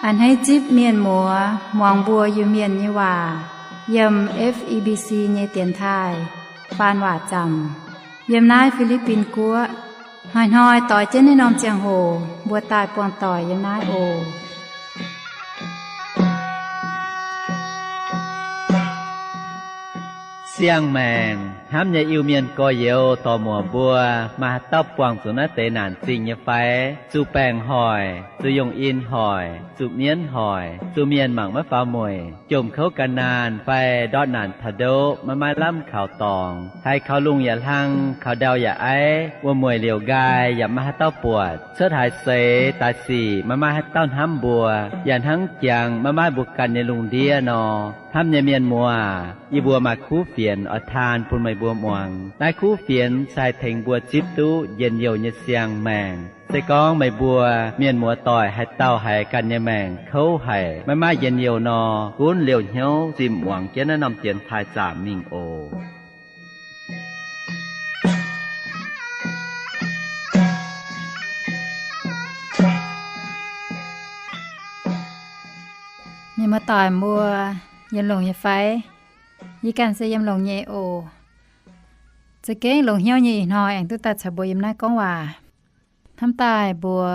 A'hneiv zipv mienh muoz muangx mbuo Iu-Mienh nyei waac yiem F E B C nyei dienx taaih faan waac zaamc yiem naaiv Fi^li^bin Guoqv. Hnoi-hnoi doix jienv naaiv norm ziangh hoc mbuo daaih buangh doic yiem naaiv oc. Siang-maengc hnamv nyei Iu-Mienh gorx-youz dorc-muoc mbuo, maaih haaix dauh buangh zuqc naaiv deix naanc zingh nyei fai? Zuqc baengc hoic, zuqc yongh in hoic, zuqc mienv hoic, zuqc mienh mangc maiv faaux mueic, jomc kouv gan naanh fai ndortv naanc taux ndoqv maiv maaih lamh kaux dorngx, haiz kaux lungh yaac hlang, kaux ndau yaac aiv, wuom-mueic liouc nqaai yaac maiv maaih haaix dauh buatc, cuotv haaix seix daaih sic maiv maaih haaix dauh hnamv mbuo, yaac hnangv jangx maiv maaih mbuo ganh nyei lungh ndiev nor. Hnamv nyei mienh muoz, yie mbuo maaih kuv fienx oix taan bun meih mbuo muangx. Naaiv kuv fienx se haih tengx mbuo zipv duqv njien-youh nyei siang-maengc. Se gorngv meih mbuo mienh muoz doic haaix dauh haiz ganh nyei maengc kouv haic, maiv maaih njien-youh nor, gunv liouh hnyouv zimh muangx jienv naaiv norm dienx taaih zaamc mingh oc. Mienh muoz doic mbuo yiem longx nyei fai? Yie ganh se yiem longx nyei oc. Za'gengh longx hnyouv nyei ih hnoi aengx duqv daaih caux mbuo yiem naaiv gorngv waac. Hnamv daaih mbuo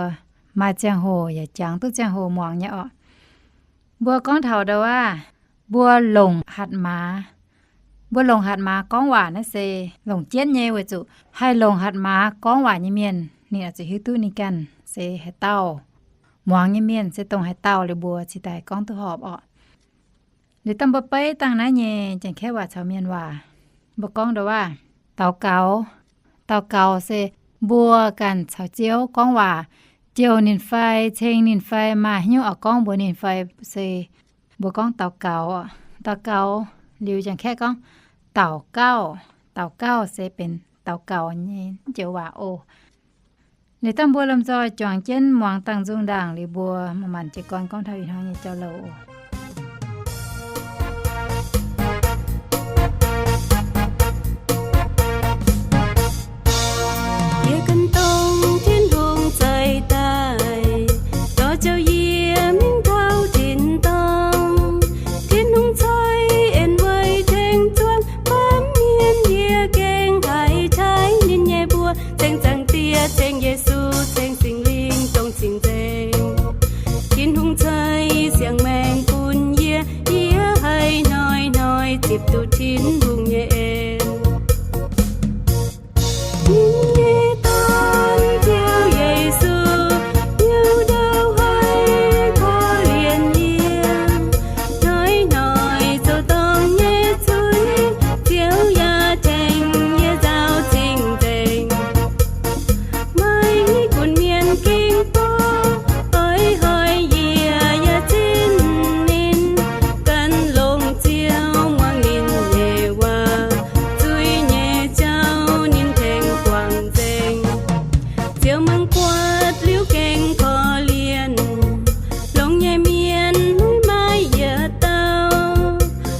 maaih ziangh hoc yaac jangx duqv ziangh hoc muangx nyei orqc. Mbuo gorngv taux ndau aav, mbuo longc hatc maaz. Mbuo longc hatc maaz gorngv waac naaiv se longc jienv nyei, weic zuqc haih longc hatc maaz gorngv waac nyei mienh, ninh oix zuqc hiuv duqv ninh ganh se haaix dauh. Muangx nyei mienh se dongh haaix dauh liuz mbuo cingx daaih gorngv duqv horpc orqc. Liuz dangh mbuo beiv dangh naaiv nyei Janx-Kaeqv waac caux Mienh waac, mbuo gorngv ndau aav, daux gaux. Daux gaux se mbuo ganh caux Ziouv gorngv waac, jouh ninh fai, ceng ninh fai, maaih hnyouv oix gorngv mbuox ninh fai, se mbuo gorngv daux gaux. Daux gaux liuz Janx-Kaeqv gorngv daux gauh. Daux gauh se benx daux gaux nyei joux waac oc. Liuz dangh mbuo lomh nzoih juangc jienv muangx dangh nzung ndaangc liuz mbuo manc-manc jiez gorn gorngv taux ih hnoi nyei jauv-louc oc. Yie gan dongh Tin-Hungh ceix daaih, dorh ziouc yie mingh taux tin-dorngh. Tin-Hungh ceix en weic tengx zuangx baamh mienh, yie gengh haiz taaih ninh nyei mbuox. Ceng Zaangc Diex, ceng Yesu, ceng Singx Lingh dongh cing-nzengc. Tin-Hungh ceix siang-maengc bun yie, yie haih hnoi-hnoi zipc duqv Tin-Hungh nyei en. Ninh nyei Dorn, Ziouv Yesu, hnyouv ndau haiz korv-lienh yie. Hnoi-hnoi zoux dorngc nyei zuiz, Ziouv yaac tengx yie nzaaux cing-nzengc. Maaih gunv mienh ging bor, oix hoic yie yaac zinh ninh, gan longc Ziouv muangx ninh nyei waac, zuiz nyei jauv ninh tengx guangc nzengc. Ziouv mangc buatc liuz gengh korv-lienh, longx nyei mienh maiv maaih yietc dauh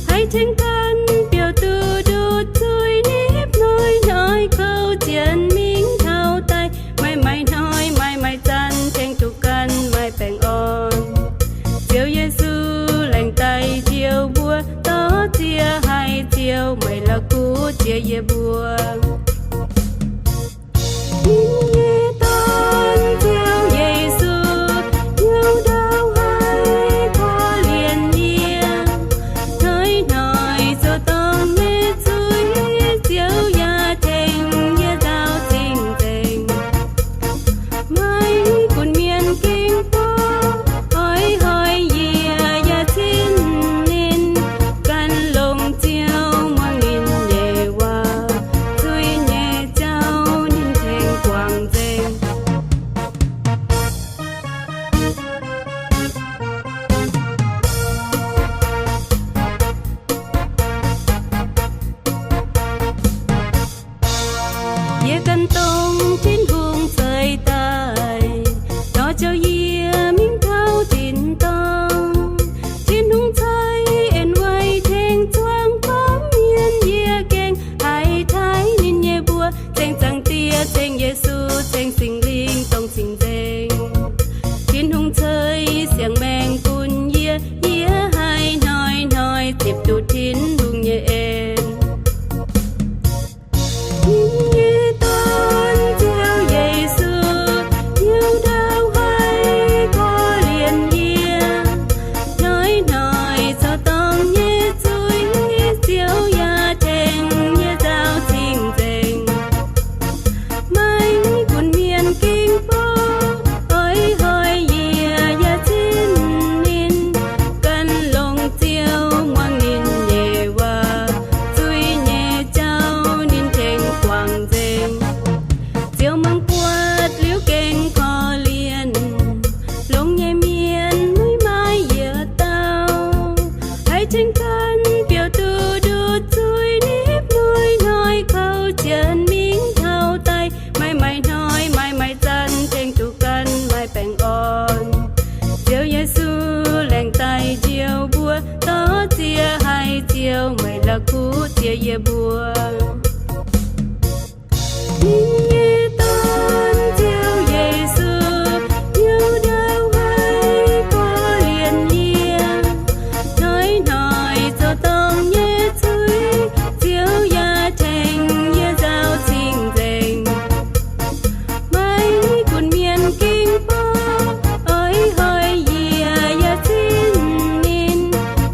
haih tengx ganh biouv duqv nduqc zuiz nipv hnoi-hnoi kouv jienv mingh taux daaih. Maaih maaih hnoi, maaih maaih zanc tengx duqv ganh maaih baengh orn. Ziouv Yesu laengz daaih njoux mbuo, dorh ziex haiz Ziouv meih la'kuqv jiex yie mbuo. Ninh nyei Dorn, Ziouv Yesu, hnyouv ndau haiz korv-lienh yie. Hnoi-hnoi zoux dorngc nyei zuiz, Ziouv yaac tengx yie nzaaux cing-nzengc. Maaih gunv mienh ging bor, oix hoic yie yaac zinh ninh, gan longc Ziouv muangx ninh nyei waac, zuiz duqv Tin-Hungh nyei en. Ninh nyei Dorn, Ziouv Yesu, hnyouv ndau haiz korv-lienh yie. Hnoi-hnoi zoux dorngc nyei zuiz, Ziouv yaac tengx yie nzaaux cing-nzengc. Maiv gunv mienh ging bou oix hoic yie, yaac zinh ninh. Gan longx Ziouv muangx ninh nyei waac, zuiz nyei jauv ninh tengx guangc nzengc. Ziouv mangc buatc liuz gengh korv-lienh, longx nyei mienh muiv maaih yietc dauh. Haiz tengx gan biouv duqv nduqc zuiz nipv mueiz hnoi kouv jienv mingh taux daic, maaih maaih hnoi maaih maaih zanc tengx duqv gan maaih baengh orn. Ziouv Yesu laengz daaih njoux mbuo, dorh ziex haiz Ziouv meih la'kuqv ziex yie mbuo. Ninh nyei Dorn, Ziouv Yesu, hnyouv ndau haiz korv-lienh yie. Hnoi-hnoi zoux dorngc nyei zuiz, Ziouv yaac tengx yie nzaaux cing-nzengc. Maiv gunv mienh ging bou oix hoic yie, yaac zinh ninh.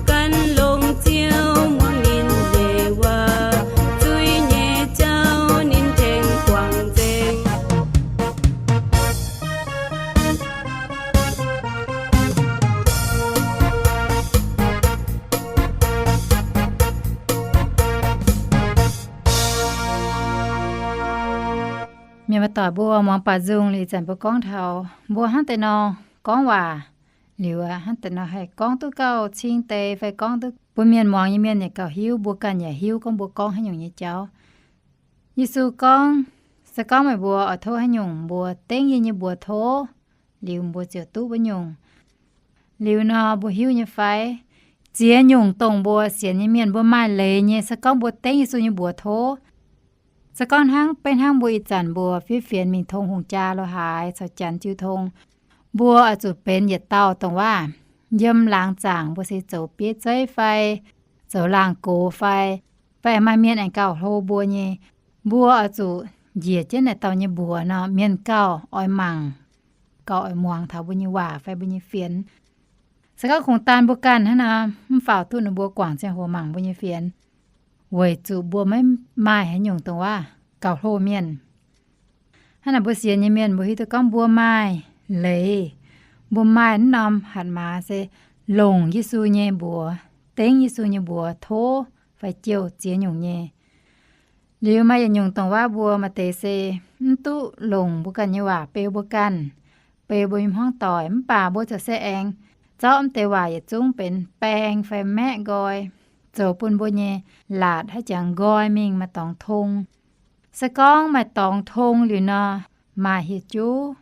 Gan longx Ziouv muangx ninh nyei waac, zuiz nyei jauv ninh tengx guangc nzengc. Mienh muoz-doic mbuo muangx baac nzung liuz, ih zanc mbuo gorngv taux mbuo hnangv deix nor gorngv waac liuz, hnangv deix nor haih gorngv duqv gauh cing deix fai gorngv duqv bun mienh muangx nyei mienh yaac gauh hiuv, mbuo ganh yaac hiuv gorngv mbuo gorngv haaix nyungc nyei jauv. Yesu gorngv, se gorngv meih mbuo oix tov haaix nyungc, mbuo dengv yie nyei mbuox tov, liuz mbuo ziouc duqv wuov nyungc. Liuz nor mbuo hiuv nyei fai? Ziex nyungc dongh mbuo sienx nyei mienh mbuo maaih leiz nyei, se gorngv mbuo dengv Yesu nyei mbuox tov, se gorngv hnangv, beiv hnangv mbuo ih zanc mbuo fiev fienx mingh tong hungh jaa lo haaix caux janx jiu tong, mbuo oix zuqc benx yietc dauh dongh waac yiem laangz zaangc mbuo se zoux bieiv zeiv fai zoux laangh gox fai, fai maaih mienh aengx gauh hlo mbuo nyei, mbuo oix zuqc njiec jienv naaiv dauh nyei mbuox nor, mienh gauh oix mangc, gauh oix muangx taux mbuo nyei waac fai mbuo nyei fienx. Se gorngv kungx daan mbuo ganh hnangv nor, mv faaux duqv ninh mbuo guangc ziangh hoc mangc mbuo nyei fienx, weic zuqc mbuo maiv maaih haaix nyungc dongh waac gauh hlo mienh. Hnangv naaic mbuo sienx nyei mienh mbuo hiuv duqv gorngv mbuo maaih leiz, mbuo maaih naaiv norm hatc maaz se longc Yesu nyei mbuox, dengv Yesu nyei mbuox tov fai jouh ziex nyungc nyei. Liuz maaih yietc nyungc dongh waac mbuo maaih deix se mv duqv longc mbuo ganh nyei waac beu mbuo ganh, beu mbuo nyei hmuangv doic, mv baac mbuo ziouc se aengx zorqv mv deix waac yietc zungv benx baeng fai maeqv nqoi, zoux bun mbuo nyei laatc haiz jangx nqoi mingh maaih dorngx tong. Se gorngv maaih dorngx tong liuz nor, maaih hieh juv,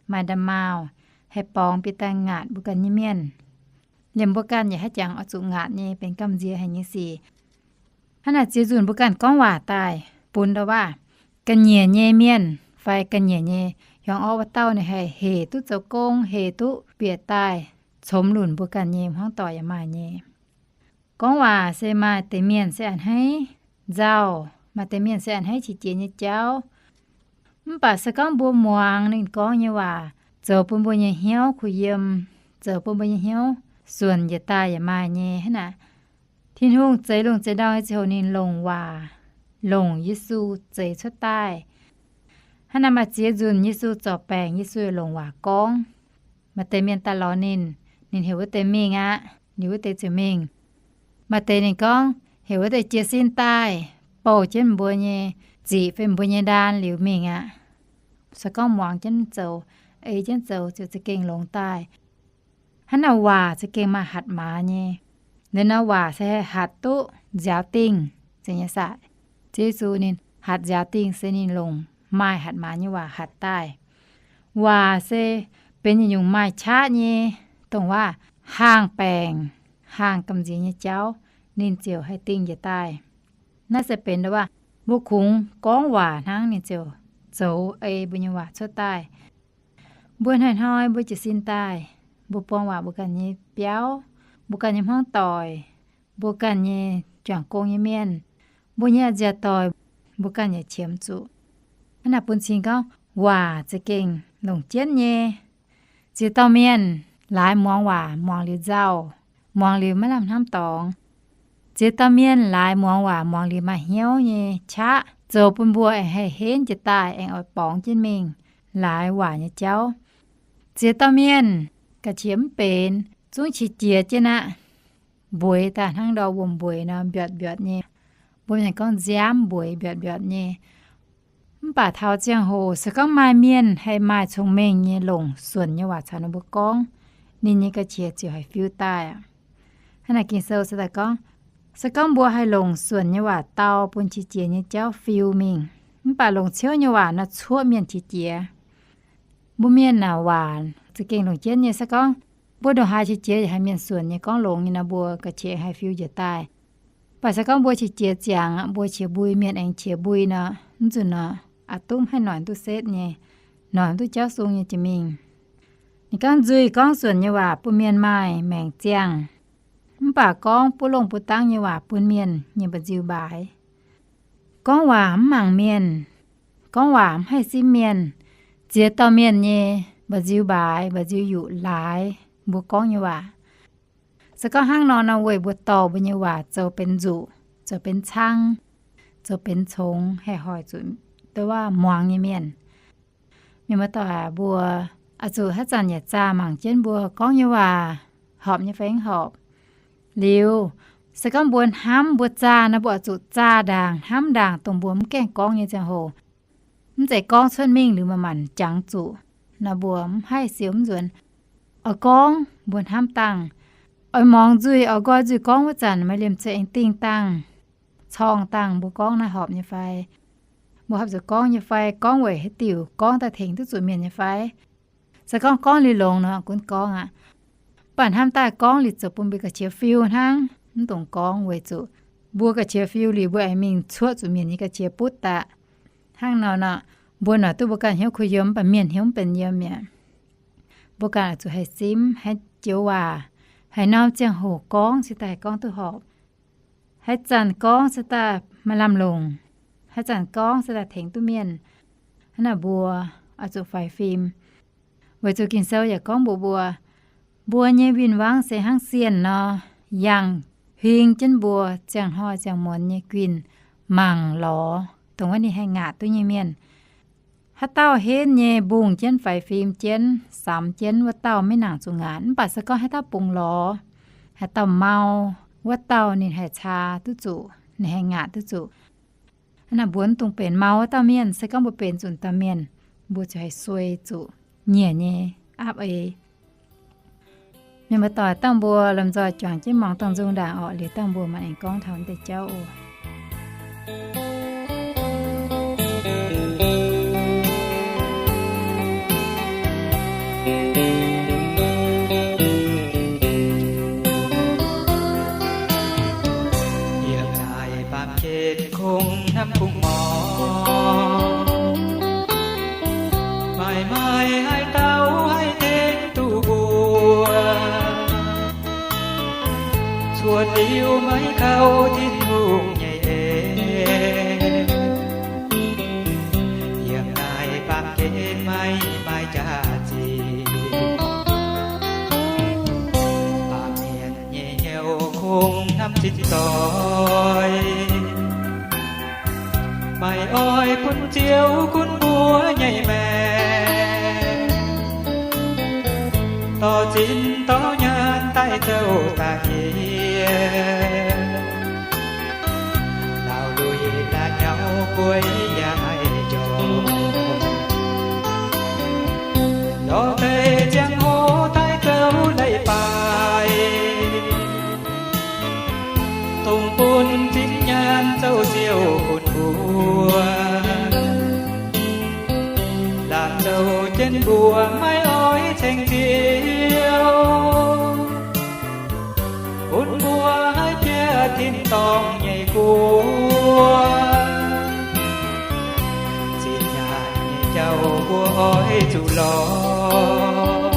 maaih nda'maauh, haih borngz bieqc daaih ngaatc mbuo ganh nyei mienh. Liemh mbuo ganh yaac haiz jangx oix zuqc ngaatc nyei, benx gamh nziex haic nyei sic. Hnangv naaic ziex nzunc mbuo ganh gorngv waac daaih bun ndau waac, ga'nyiec nyei mienh fai ga'nyiec nyei hiuang orqv wuov dauh ninh haih hec duqv zoux gong, hec duqv bieqc daaih, comx lunc mbuo ganh nyei hmuangv doic yaac maaih nyei. Gorngv waac se maaih deix mienh se a'hneiv nzauh, maaih deix mienh se a'hneiv qiex jiez nyei jauv. Mv baac se gorngv mbuo muangx ninh gorngv nyei waac, zoux bun mbuo nyei hnyouv kuh yiem, zoux bun mbuo nyei hnyouv suonc njiec daaih yaac maaih nyei hnangv naaic. Tin-Hungh zeix lungh zeix ndau nyei ziangh hoc ninh longc waac, longc Yesu zeix cuotv daaih. Hnangv naaic maaih ziex nzunc Yesu zorc baengc, Yesu yaac longc waac gorngv. Maaih deix mienh daaih lorz ninh, ninh heuc wuov deix mingh aqv, liuz wuov deix ziouc mingh. Maaih deix ninh gorngv heuc wuov deix jiez sin daaih, bouh jienv mbuo nyei ziqc fai mbuo nyei ndaan liuz mingh aqv. Se gorngv muangx jienv zoux, ei jienv zoux ziouc za'gengh longx daaih. Hnangv naaic waac za'gengh maaih hatc maaz nyei. Liuz nor waac se haih hatc duqv nziaaux dingh, zeiz nyei saah? Yesu ninh hatc nziaaux dingh se ninh longc maaih hatc maaz nyei waac hatc daaih. Waac se benx yietc nyungc maaih qaqv nyei dongh waac, haangh baengc, haangh gamh nziex nyei jauv, ninh ziouc haih dingh njiec daaih. Naaiv se benx ndau waac, mbuo kungx gorngv waac hnangv ninh ziouc zoux ei mbuo nyei waac cuotv daaih. Mbuo hnoi-hnoi mbuo jiez sin daaih, mbuo buang waac mbuo ganh nyei biauv, mbuo ganh nyei hmuangv doic, mbuo ganh nyei juangc gong nyei mienh, mbuo nyei nziaauc doic, mbuo ganh yaac qiemx zuqc. Hnangv naaic bun cing gorngv waac za'gengh longc jienv nyei. Ziex dauh mienh laaix muangx waac muangx liuz nzauh, muangx liuz maiv lamh hnamv dorngx. Ziex dauh mienh laaix muangx waac muangx liuz maaih hnyouv nyei qaqv, zoux bun mbuo aengx haih henv jiez daaih, aengx oix borngz jienv mingh laaix waac nyei jauv. Ziex dauh mienh ga'qiex mv benx, zungv qiex jiez jienv aqv. Mbueiz daaih hnangv ndau wuom-mbueiz nor, mbiortc mbiortc nyei. Mbuo mienh gorngv nziaamv mbueiz, mbiortc mbiortc nyei. Mv baac taux ziangh hoc se gorngv maaih mienh haih maaih cong-mengh nyei longc suonc nyei waac caux ninh mbuo gorngv, ninh nyei ga'qiex ziouc haih fiu daaih aqv. Hnangv naaic Ging-Sou se daaih gorngv, se gorngv mbuo haih longc suonc nyei waac dau bun qiex jiez nyei jauv fiu mingh, mv baac longc ciouv nyei waac nor cuoqv mienh qiex jiez. Mbuo mienh naaic waac za'gengh longc jienv nyei. Se gorngv mbuo ndongc haaix qiex jiez yaac haih mienh suonc nyei gorngv longx nyei nor, mbuo ga'qiex haih fiu njiec daaih. Mv baac se gorngv mbuo qiex jiez ziangx, mbuo qiex mbui, mienh aengx qiex mbui nor, mv zuqc nor, aqc dungv haih noic duqv setv nyei, noic duqv jauv sung nyei jiex mingh. Ninh gorngv nzuih gorngv suonc nyei waac bun mienh maaih maengc ziangh, mv baac gorngv buov longh buov dangv nyei waac bun mienh nyei mba'nziu mbaaix. Gorngv waac mv mangc mienh, gorngv waac mv haih simv mienh, ziex dauh mienh nyei mba'nziu mbaaix, mba'nziu yuqc laaix mbuo gorngv nyei waac. Se gorngv hnangv nor nor, weic mbuo dorh mbuo nyei waac zoux benx nzuqc, zoux benx cang, zoux benx congx, haih hoic zuqc duqv waac muangx nyei mienh. Mienh muoz-doic aac, mbuo oix zuqc haaix zanc yaac zaah mangc jienv mbuo gorngv nyei waac horpc nyei fai mv horpc. Liuz, se gorngv mbuo hnamv mbuo zaah nor, mbuo oix zuqc zaah ndaangc, hnamv ndaangc dongh mbuo mv gaengh gorngv nyei ziangh hoc. Mv zeiz gorngv cuotv mingh liuz manc-manc jangx zuqc nor, mbuo mv haih siou mv nzuonx. Oix gorngv mbuo hnamv dangh, oix muangx nzuih, oix nqoi nzuih gorngv wuov zanc maaih liemh zeih aengx dingh dangh, corngh dangh mbuo gorngv naaiv horpc nyei fai, mbuo horpc zuqc gorngv nyei fai, gorngv weic haaix diuc, gorngv daaih tengx duqv zuqc mienh nyei fai. Se gorngv gorngv liuz longx nor, gunv gorngv aqv. Mv baac hnamv daaih gorngv liuz ziouc bun mbuo ga'qiex fiu hnangv, mv dungx gorngv, weic zuqc mbuo ga'qiex fiu liuz, mbuo aengx mingh cuoqv zuqc mienh nyei ga'qiex butv daaih. Hnangv nor nor, mbuo noic duqv mbuo ganh hnyouv kuh yiem, mv baac mienh hnyouv mv benx yiem mi'aqv. Mbuo ganh oix zuqc haih simv, haih joux waac, haaix norm ziangh hoc gorngv se daaih gorngv duqv horpc. Haaix zanc gorngv se daaih maaih lamh longc, haaix zanc gorngv se daaih tengx duqv mienh. Hnangv naaic mbuo oix zuqc faix fim. Weic zuqc Ging-Sou yaac gorngv mbuox mbuo, mbuo nyei win-wangv se hnangv sienh nor, yangh huing jienv mbuo ziangh hnoi ziangh muonz nyei guinh mangc lorz, dongh wuov ninh haih ngaatc duqv nyei mienh. Haaix dauh henv nyei mbungh jienv, faix fim jienv, samx jienv, wuov dauh maiv nangc zuqc ngaatc. Mv baac se gorngv haaix dauh bungx lorz, haaix dauh mau, wuov dauh ninh haih caa duqv zuqc, ninh haih ngaatc duqv zuqc. Hnangv naaic mbuo mv dungx benx mau wuov dauh mienh. Se gorngv mbuo benx zuqc dauh mienh, mbuo ziouc haih suei zuqc nyiec nyei aapv eix. Mienh muoz-doic, dangh mbuo lomh nzoih juangc jienv muangx dongh nzung ndaangc orqc, liuz dangh mbuo mangc aengx gorngv taux deix jauv oc. Yiem naaiv baamh gen kungx hnamv kungx morngx, maaih maaih haaix dauh haih tengx duqv mbuo, cuotv liuz maiv kaux Tin-Hungh nyei en. Yiem naaiv baamh gen maiv maaih jaax-zinh, baamh mienh nyei hnyouv kungx hnamv zinh doic, maiv oix bun Ziouv gunv mbuo nyei maengc, dorh zinh dorh nyaanh daaih zouv daaih hieh, laauh luic laauh nyauv bueix yaac maiv njormh, lorz deix ziangh hoc daaih zouv leiz-baaix, dongh bun zinh nyaanh zouv ziouc bun mbuo, lamh zouv jienv mbuo maiv oix ceng Ziouv, bun mbuo haih bieqc tin-dorngh nyei guoqv. Zinh nyaanh nyei jauv mbuo oix zuqc lorz,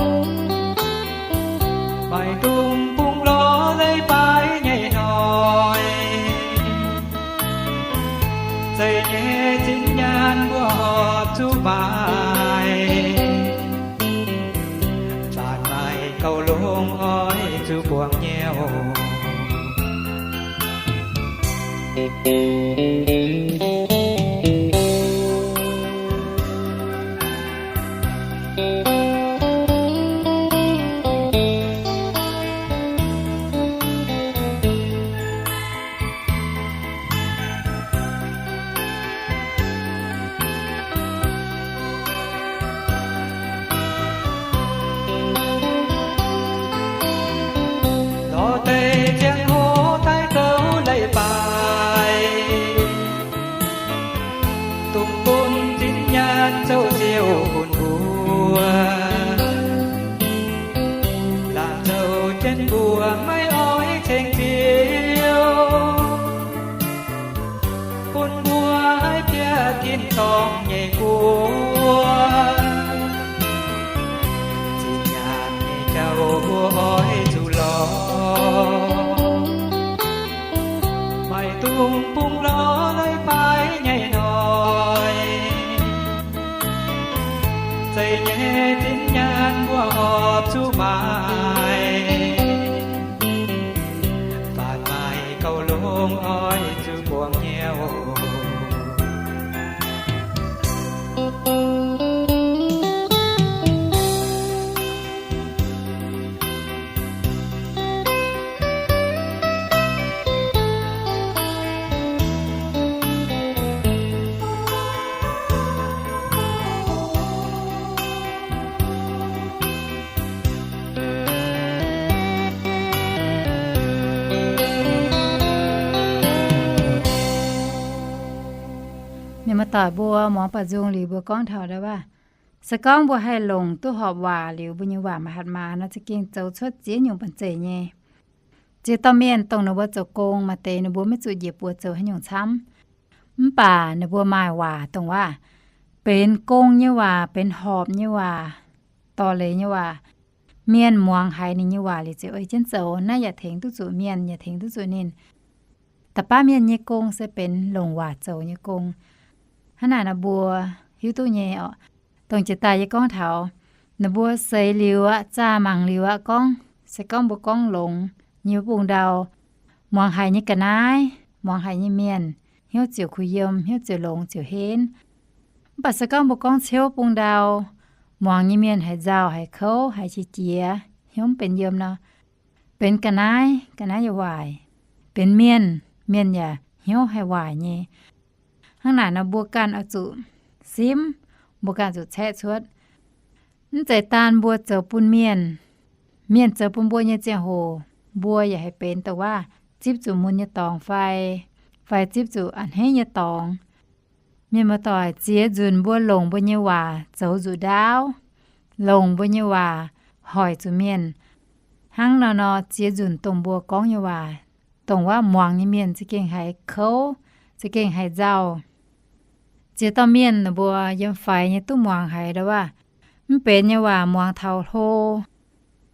maiv dungx bungx lorz leiz-baaix nyei hnoi. zuqc maaic, zaanc maaic gauh longx oix zuqc buangh nyei oc. Lorz deix ziangh hoc daaih gouv leiz-baaix, dongh bun zinh nyaanh zouv ziouc bun mbuo. Laangz zouv jienv mbuo maiv oix ceng Ziouv, bun mbuo haih biaav tin-dorngh nyei guoqv. Zinh nyaanh nyei jauv mbuo oix zuqc lorz, maiv dungx bungx lorz leiz-baaix nyei hnoi. Zeiz nyei zinh nyaanh mbuo horpc zuqc maaic, faanv maaic gauh longx oix zuqc buangh nyei oc. Mienh muoz-doic mbuo muangx baaux nzung liuz mbuo gorngv taux ndau wuov, se gorngv mbuo haih longc duqv horpc waac liuz, mbuo nyei waac maaih hatc maaz nor, za'gengh zoux cuotv ziex nyungc banh zeic nyei. Ziex dauh mienh dongh ninh mbuo zoux gong, maaih deix ninh mbuo maiv zuqc njiec buoz zoux haaix nyungc camv, mv baac ninh mbuo maaih waac dongh waac benx gong nyei waac, benx horpc nyei waac, dorh leiz nyei waac. Mienh muangx haiz ninh nyei waac liuz ziouc ei jienv zoux, naaiv yaac tengx duqv zuqc mienh, yaac tengx duqv zuqc ninh. Da'baav mienh nyei gong se benx longc waac zoux nyei gong. Hnangv naaic nor mbuo hiuv duqv nyei oc. Dongh jiex daaih yie gorngv taux, ninh mbuo seix liuz aqv, zaah mangc liuz aqv, gorngv se gorngv mbuo gorngv longx nyei bung ndau, muangx haiz nyei ga'naaiv, muangx haiz nyei mienh, hnyouv ziouc kuh yiem, hnyouv ziouc longx ziouc henv. Mv baac se gorngv mbuo gorngv ciouv bung ndau, muangx nyei mienh haiz nzauh, haiz kouv, haiz qiex jiez, hnyouv mv benx yiem nor, benx ga'naaiv, ga'naaiv yaac waaic. Benx mienh, mienh yaac hnyouv haih waaic nyei. Hnangv naaic nor mbuo ganh oix zuqc simv, mbuo ganh zuqc caeqv cuotv. Mv zeiz daan mbuo zoux bun mienh, mienh zoux bun mbuo nyei ziangh hoc, mbuo yaac haih benx dongh waac zipv zuqc mun nyei dorngx fai, fai zipv zuqc a'hneiv nyei dorngx. Mienh muoz-doic, ziex nzunc mbuo longc mbuo nyei waac zoux nzuqc ndaauv, longc mbuo nyei waac hoic zuqc mienh. Hnangv nor nor, ziex nzunc dongh mbuo gorngv nyei waac, dongh waac muangx nyei mienh za'gengh haiz kouv, za'gengh haiz nzauh. Ziex dauh mienh ninh mbuo yiem faix nyei duqv muangx haiz ndau waac, mv benx nyei waac muangx taux hlo,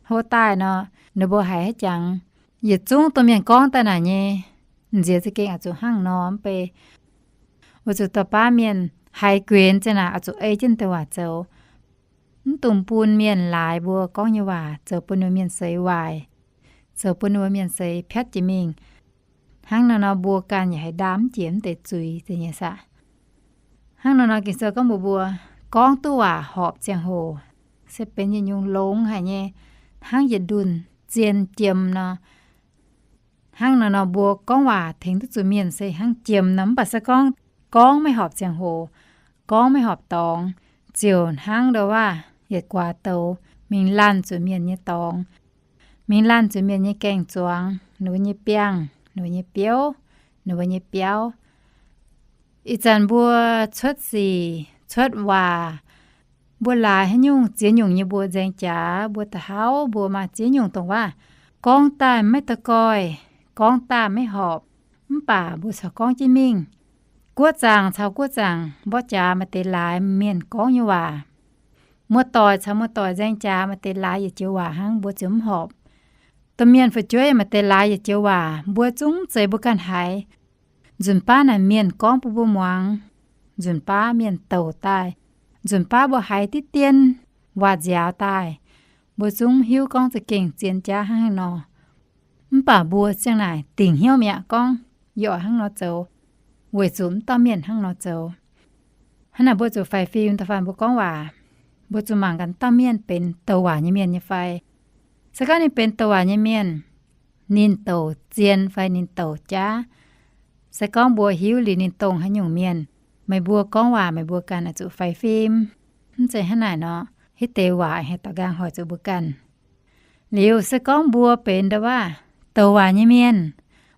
hlo daaih nor, ninh mbuo haiz haaix jangx, yietc zungv domh mienh gorngv daaih naaic nyei, nziex za'gengh oix zuqc hnangv nor mv bei. Weic zuqc da'baav mienh haiz guenx ziang naaic oix zuqc ei jienv deix waac zoux. Mv dungx bun mienh laaix mbuo gorngv nyei waac zoux bun ninh mbuo mienh seix waaic, zoux bun ninh mbuo mienh seix piatv jiex mingh. Hnangv nor nor mbuo ganh yaac haiz ndaam mv jiex mv deix zuiz deix nyei saah. Hnangv nor nor Ging-Sou gorngv mbuox mbuo, gorngv duqv waac horpc ziangh hoc se benx yietc nyungc longx haic nyei, hnangv yietc ndunh zien jiem nor. Hnangv nor nor mbuo gorngv waac tengx duqv zuqc mienh se hnangv jiem nor, mv baac se gorngv gorngv maiv horpc ziangh hoc, gorngv maiv horpc dorngx, ziouc hnangv ndau waac yietc guaax douz mingh laanh zuqc mienh nyei dorngx, mingh laanh zuqc mienh nyei gaeng-zuangx, ninh mbuo nyei biangh, ninh mbuo nyei biouv, ninh mbuo nyei biauv. Ih zanc mbuo cuotv sic, cuotv waac, mbuo laaix haaix nyungc ziex nyungc nyei mbuo nzaeng jaax, mbuo da'hauv mbuo maaih ziex nyungc dongh waac gorngv daaih maiv da'goih, gorngv daaih maiv horpc, mv baac mbuo corc gorngv jienv mingh. Guoqv zaangc caux guoqv zaangc mborqv jaax maaih deix laaix mienh gorngv nyei waac. Muoz-doic caux muoz-doic nzaeng jaax maaih deix laaix yietc joux waac hnangv, mbuo ziouc mv horpc. Domh mienh fu'jueiv maaih deix laaix yietc joux waac, mbuo zungv mv zeiz mbuo ganh haiz. Nzunc baav naaic mienh gorngv bun mbuo muangx, nzunc baav mienh douc daaih, Nzunc baav mbuo haiz diqv dien waac nziaaux daaih, mbuo zungv hiuv gorngv za'gengh zien jaav hnangv haaix nor. Mv baac mbuo ziang naaic dingc hnyouv mi'aqv gorngv yie oix hnangv nor zoux, weic zuqc mv dauh mienh hnangv nor zoux. Hnangv naaic mbuo zuqc faix fim da'faanh mbuo gorngv waac, mbuo zuqc mangc gaax dauh mienh benx douc waac nyei mienh nyei fai. Se gorngv ninh benx douc waac nyei mienh, ninh douc zien fai ninh douc jaav, se gorngv mbuo hiuv liuz ninh dongh haaix nyungc mienh, meih mbuo gorngv waac meih mbuo ganh oix zuqc faix fim. Mv zeiz hnangv naaic nor, hitv deix waac haih daux nqaang hoic zuqc mbuo ganh. Liuz se gorngv mbuo benx nda'waav douc waac nyei mienh,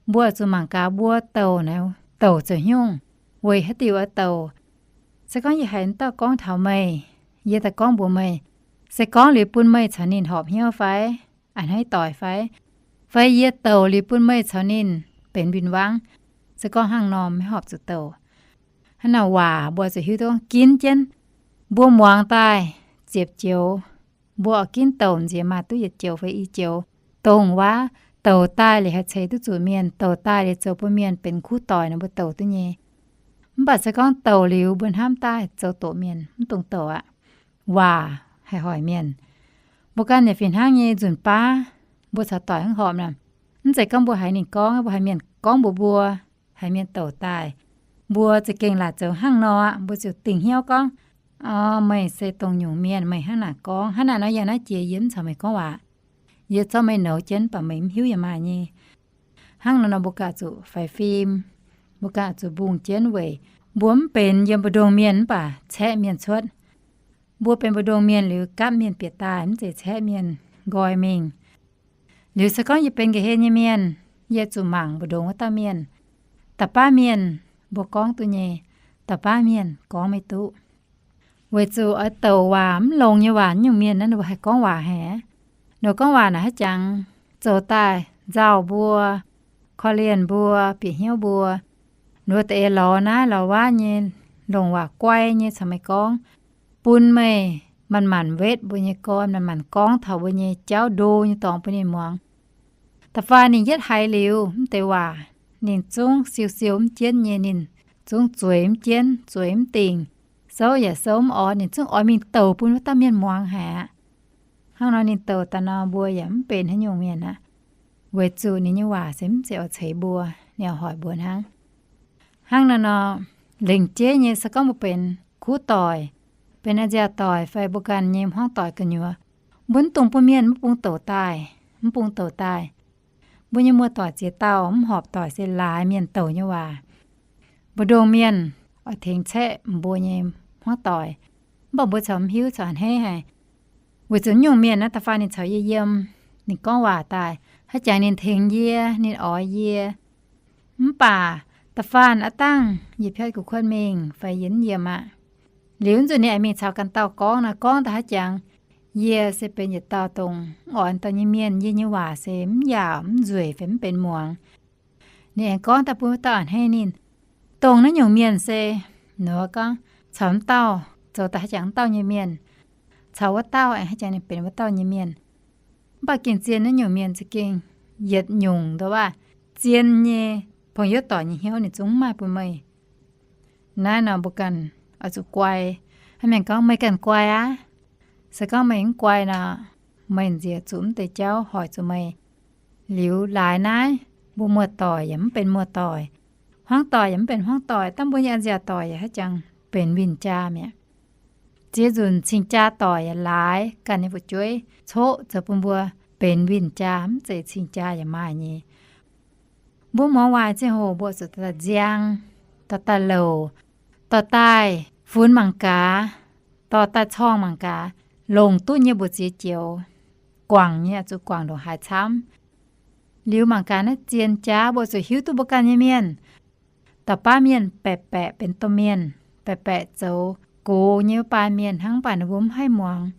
mbuo oix zuqc mangc gaax mbuo douc naaiv douc zoux haaix nyungc, weic haaix diuc oix douc. Se gorngv yie haiz dauh gorngv taux meih, yie daaih gorngv mbuox meih, se gorngv liuz bun meih caux ninh horpc hnyouv fai, a'hneiv doic fai, fai yie douc liuz bun meih caux ninh benx win-wangv, se gorngv hnangv nor maiv horpc zuqc douc. Hnangv naaic waac mbuo zuqc hiuv duqv gorngv ginv jienv, mbuo muangx daaih ziepc joux, mbuo oix ginv douc nziex maaih duqv yietc joux fai i joux, dongh waac douc daaih liuz haih ceix duqv zuqc mienh, douc daaih liuz zoux bun mienh benx kuv doic nor mbuo douc duqv nyei. Mv baac se gorngv douc liuz mbuo hnamv daaih zoux doqc mienh, mv dungx douc aqv. Waac haih hoic mienh. Mbuo ganh yaac fih hnangv nyei, nzunc baav mbuo caux doic hnangv horpc nor, mv zeiz gorngv mbuo haiz ninh gorngv, mbuo haiz mienh gorngv mbuox mbuo, haiz mienh douc daaih, mbuo za'gengh laaic zoux hnangv nor aqv. Mbuo ziouc dingc hnyouv gorngv, o, meih se dongh nyungc mienh, meih hnangv naaic gorngv, hnangv naaic nor yie naaiv jiex yie mv caux meih gorngv waac. Yie zorqv meih nouz jienv, mv baac meih mv hiuv yaac maaih nyei. Hnangv nor nor mbuo ganh zuqc faix fim, mbuo ganh zuqc mbungh jienv weic mbuo mv benx yiem mbu'ndongx mienh mv baac caeqv mienh cuotv. Mbuo benx mbu'ndongx mienh liuz gapv mienh bieqc daaih, mv zeiz caeqv mienh nqoi mingh. Liuz se gorngv yie benx nqa'hien nyei mienh, yie zuqc mangc mbu'ndongx wuov dauh mienh. Da'baav mienh mbuo gorngv duqv nyei, da'baav mienh gorngv maiv duqv. Weic zuqc oix douc waac mv longx nyei waac nyungc mienh naaiv ninh mbuo haih gorngv waac haic. Ninh mbuo gorngv waac naaic haaix jangx zoux daaih nzauh mbuo, korv-lienh mbuo, bieqc hnyouv mbuo. Ninh mbuo da'eix lorz naaiv lorz wuov nyei, longc waac guai nyei caux meih gorngv, bun meih manc-manc wetv mbuo nyei gorn, manc-manc gorngv taux mbuo nyei jauv ndo nyei dorngx bun ninh muangx. Da'faanh ninh yietv haiz liuz mv deix waac, ninh zungv siou-siou mv jienv nyei, ninh zungv zueiz mv jienv, zueiz mv dingc, souv yaac souv mv orn, ninh zungv oix mingh douc bun wuov dauh mienh muangx haic aqv. Hnangv nor ninh douc daaih nor mbuo yaac mv benx haaix nyungc mienh aqv. Weic zuqc ninh nyei waac se mv zeiz oix ceix mbuo, ninh oix hoic mbuo hnangv. Hnangv naaiv nor, lengc jeiv nyei se gorngv mbuo benx kuv doic, benx a'nziaauc doic fai mbuo ganh nyei hmuangv doic gu'nyuoz, mbuo mv dungx bun mienh mv bung douc daaih, mv bung douc daaih. Mbuo nyei muoz-doic ziex dauh mv horpc doic se laaix mienh douc nyei waac. Mbu'ndongx mienh oix tengx caeqv mbuo nyei hmuangv doic, mv baac mbuo corc mv hiuv, corc a'hneiv haic. Weic zuqc nyungc mienh naaiv da'faanh ninh caux yie yiem, ninh gorngv waac daaih, haaix jangx ninh tengx yie, ninh oix yie. Mv baac da'faanh aav dangh yie piatv gu'kuotv mingh fai yie mv yiem aqv, liuz nzunc ninh aengx mingh caux ganh dauh gorngv nor, gorngv daaih haaix jangx, yie se benx yietc dauh dongh mv oix dauh nyei mienh, yie nyei waac se mv yaauc, mv nzueic fai mv benx muangx. Ninh aengx gorngv daaih bun wuov dauh a'hneiv ninh. Dongh naaiv nyungc mienh se, ninh gorngv caux wuov dauh zoux daaih haaix jangx wuov dauh nyei mienh, caux wuov dauh aengx haaix jangx ninh benx wuov dauh nyei mienh. Mv baac gengh zien naaiv nyungc mienh za'gengh yietc nyungc nduov waac zien nyei, pong youv doic nyei hnyouv ninh zungv mv maaih bun meih. Naaiv nor mbuo ganh oix zuqc guai. Haaix mienh gorngv meih ganh guai aqv. Se gorngv meih mv guai nor, meih nziex zuqc mv deix jauv hoic zuqc meih. Liuz laaix naaiv, mbuo muoz-doic yaac mv benx muoz-doic, hmuangv doic yaac mv benx hmuangv doic, dangh mbuo nyei a'nziaauc doic yaac haaix jangx benx win-jaa mi'aqv. Ziex nzunc cing-jaa doic yaac laaix ganh nyei fu'jueiv coqv zoux bun mbuo benx win-jaa, mv zeiz cing-jaa yaac maaih nyei. Mbuo muangx waac ziangh hoc mbuo zuqc dorh daaih nziang, dorh daaih louc, dorh daaih funx mangc gaax, dorh daaih corngh mangc gaax, longc duqv nyei mbu'ziex joux, guangc nyei zuqc guangc ndongc haaix camv. Liuz mangc gaax naaiv zien jaav mbuo zuqc hiuv duqv mbuo ganh nyei mienh. Da'baav mienh baeqc baeqc benx domh mienh, baeqc baeqc zoux gox nyei wuov baan mienh hnangv, mv baac ninh mbuo mv haih muangx.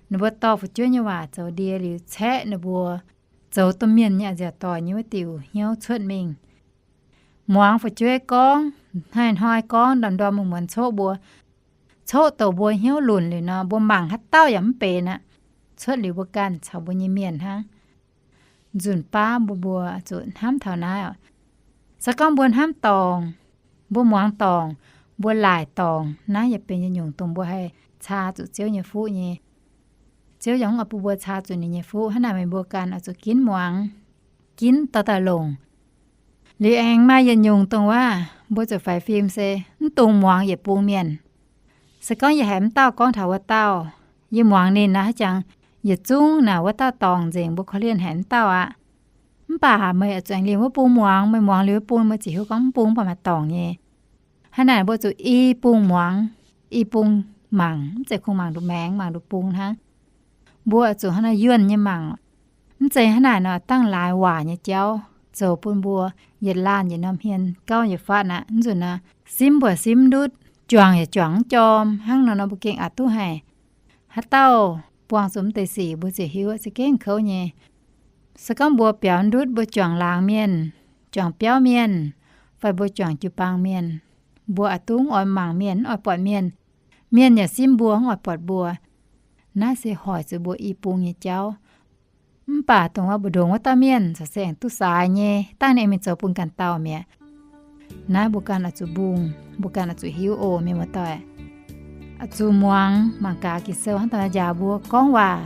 Ninh mbuo dorh fu'jueiv nyei waac zoux ndie liuz caeqv ninh mbuo zoux domh mienh nyei a'nziaauc doic nyei wuov diuc hnyouv cuotv mingh. Muangx fu'jueiv gorngv, hnoi-hnoi gorngv ndorm-ndorm muonz-muonz coqv mbuo, coqv douc mbuo hnyouv lunc liuz nor, mbuo mangc haaix dauh yaac mv benx aqv. Cuotv liuz mbuo ganh caux mbuo nyei mienh hnangv. Nzunc baav mbuo, mbuo zuqc hnamv taux naaiv oc. Se gorngv mbuo hnamv dorngc, mbuo muangx dorngc, mbuo laaic dorngc. Naaiv yaac benx yietc nyungc dongh mbuo haih caa zuqc Ziouv nyei fuqv nyei. Ziouv yaac mv oix bun mbuo caa zuqc ninh nyei fuqv. Hnangv naaic meih mbuo ganh oix zuqc ginv muangx, ginv dorh daaih longc. Liuz aengx maaih yietc nyungc dongh waac mbuo zuqc faix fim se mv dungx muangx yietc bung mienh. Se gorngv yie haiz mv dauh gorngv taux wuov dauh, yie muangx ninh naaic, haaix jangx yietc zungv naaic wuov dauh dorngc nzengc, mbuo korv-lienh haic mv dauh aqv. Mv baac meih oix zuqc aengx liemh wuov bung muangx. Meih muangx liuz wuov bung, meih ziouc hiuv gorngv mv bung mv baac maaih dorngc nyei. Hnangv naaic mbuo zuqc i bung muangx, i bung mangc, mv zeiz kungx mangc nduqc maengx, mangc nduqc bung hnangv. Mbuo zuqc hnangv naaic yuonh nyei mangc. Mv zeiz hnangv naaic nor dangh laaix waac nyei jauv zoux bun mbuo yietc laanh yietc norm hmien gauh yietc fatv aqv. Mv nzunc naaic simv mbuo simv ndutv, juangc yaac juangc mv jorm. Hnangv nor nor mbuo gengh aqc duqv haic. Haaix dauh buangh zuqc mv deix sic mbuo ziouc hiuv za'gengh kouv nyei. Se gorngv mbuo biaux ndutv, mbuo juangc laangz mienh, juangc biauv mienh, fai mbuo juangc jiu-baang mienh, mbuo aqc duqv mv oix mangc mienh, mv oix buatc mienh. Mienh yaac simv mbuo, mv oix buatc mbuo. Naaiv se hoic zuqc mbuo i bung nyei jauv. Mv baac dongh wuov mbu'ndongx wuov dauh mienh corc se aengx duqv saaix nyei, dangh ninh mingh zoux bun ganh dauh mi'aqv. Naaiv mbuo ganh oix zuqc mbungh, mbuo ganh oix zuqc hiuv oc, mienh muoz-doic. Oix zuqc muangx mangc gaax Ging-Sou hnangv daaih njaaux mbuo gorngv waac.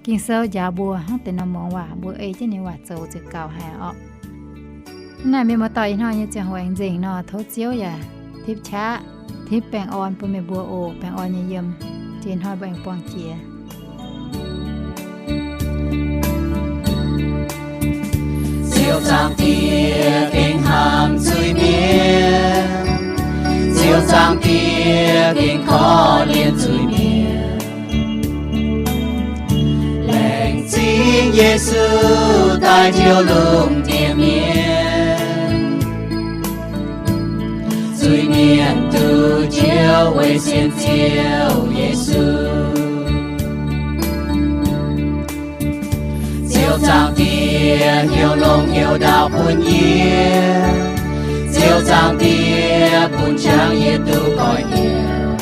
Ging-Sou njaaux mbuo hnangv deix norm muangx waac, mbuo ei jienv ninh waac zoux ziouc gaux haic orqc. Hnangv naaic mienh muoz-doic, ih hnoi nyei ziangh hoc aengx nzengc nor, tov Ziouv yaac tipv qaqv, tipv baengh orn bun meih mbuo oc. Baengh orn nyei yiem. Jiex hnoi mbuo aengx buangh jiex. Ziouv Zaangc Diex gengh hnamv zuiz-mienh, Ziouv Zaangc Diex gengh korv-lienh zuiz-mienh. Laengz zingh Yesu daaih njoux lungh ndiev mienh. Zuiz-mienh duqv njoux weic sienx Ziouv Yesu. Ziouv Zaangc Diex hnyouv longx hnyouv ndaauv bun yie. Ziouv Zaangc Diex bun qangx yie duqv goiv hnyouv.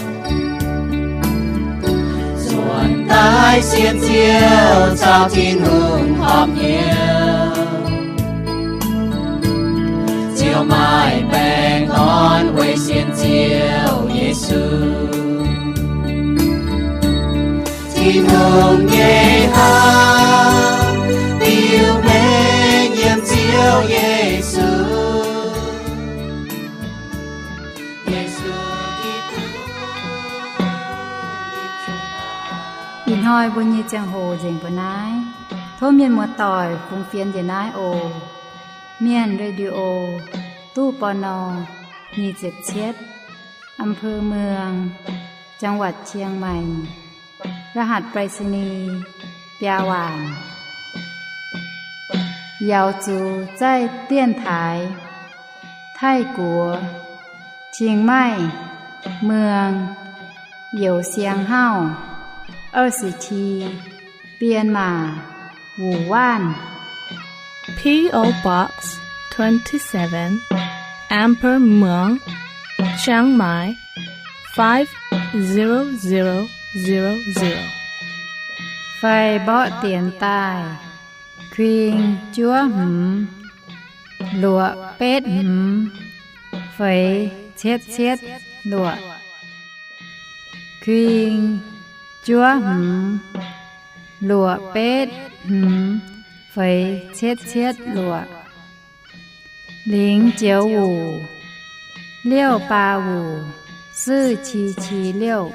Zuonx daaih sienx Ziouv caux Tin-Hungh horpc hnyouv. Ziouv maaih baengh orn weic sienx Ziouv Yesu. Tin-Hungh nyei hnamv biux mengh yiem Ziouv Yesu. Ih hnoi mbuo nyei ziangh hoc nzengc mbuo naaiv. Tov mienh muoz-doic fungx fienx njiec naaiv oc. Mienh Radio, ตู้ ปณ. nyic ziepc cietv, อำเภอเมือง จังหวัดเชียงใหม่ รหัสไปรษณีย์ biaa waanc. Yaux zuqc zaih dienx taaix Taiv-Guoqv, Chiang Mai, Muang, Youz Siang Hauv, 二十七, Myanmar, Wuhan. P O Box twenty-seven, Amber Muang, Chiang Mai, five zero zero zero zero. Fai mborqv dienx daaih: kuing juov hmz, luoqc betv hmz, feix cietv cietv luoqc. Kuing juov hmz, luoqc betv hmz, feix cietv cietv luoqc. 零九五, 六八五, 四七七六.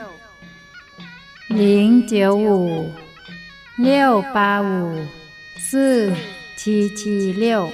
零九五, 六八五, 四七七六.